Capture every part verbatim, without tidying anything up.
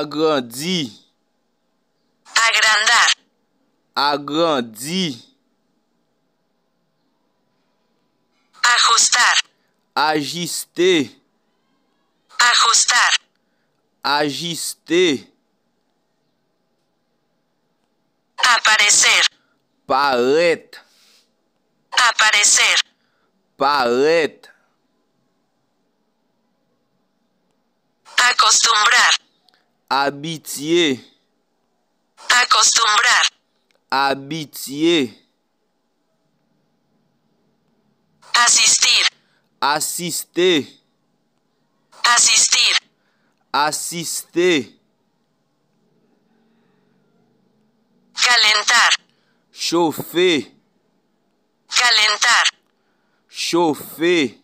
Agrandi. Agrandar. Agrandi. Ajustar. Ajiste. Ajustar. Ajiste. Aparecer. Parèt. Aparecer. Parèt. Acostumbrar. Abitye. Acostumbrar. Abitye. Asistir. Asiste. Asistir. Asiste. Calentar. Chofe. Calentar. Chofe.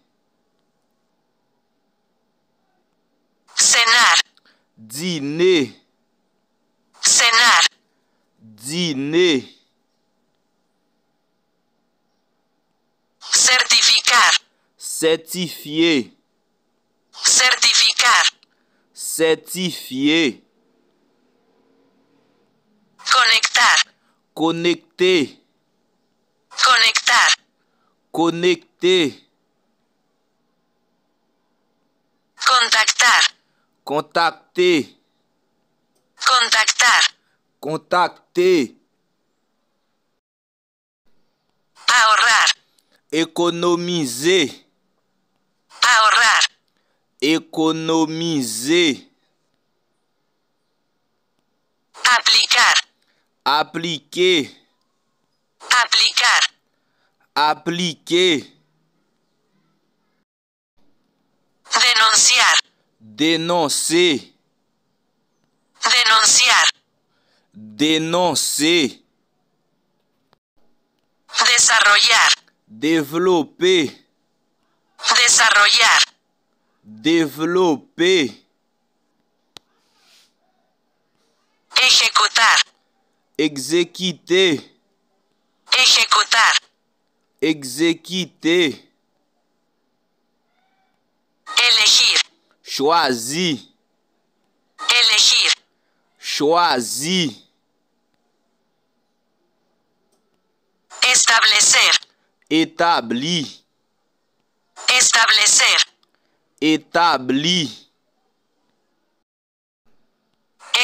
Cenar. Dine. Cenar. Dine. Certificar. Sètifye. Certificar. Sètifye. Conectar. Konekte. Conectar. Konekte. Contactar. Kontakte. Contactar. Kontakte. Ahorrar. Ekonomize. Ahorrar. Ekonomize. Aplicar. Aplike. Aplicar. Aplike. Denunciar. Denonse. Denunciar. Denonse. Desarrollar. Devlope. Desarrollar. Devlope. Ejecutar. Egzekite. Ejecutar. Egzekite. Elegir. Chwazi. Elegir. Chwazi. Establecer. Etabli. Establecer. Etabli.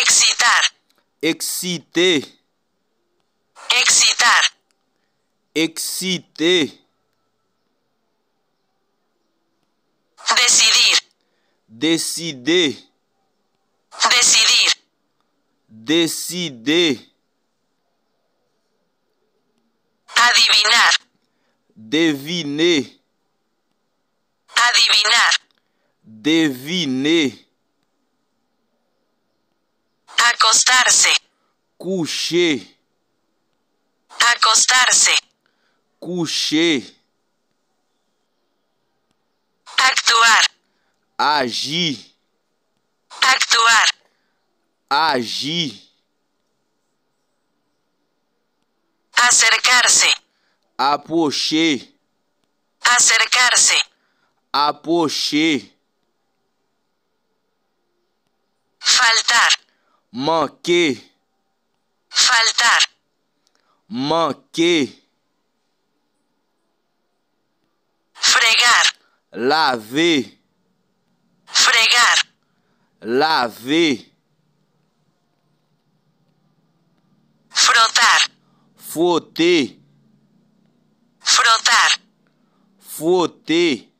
Excitar. Eksite. Excitar. Eksite. Decidir. Deside. Decidir. Deside. Adivinar. Devine. Adivinar. Devine. Acostarse. Kouche. Acostarse. Kouche. Actuar. Aji. Actuar. Aji. Acercarse. Apwoche. Acercarse. Apwoche. Faltar. Manke. Faltar. Manke. Fregar. Lave. Fregar. Lave. Frotar. Fwote. Frotar. Fwote.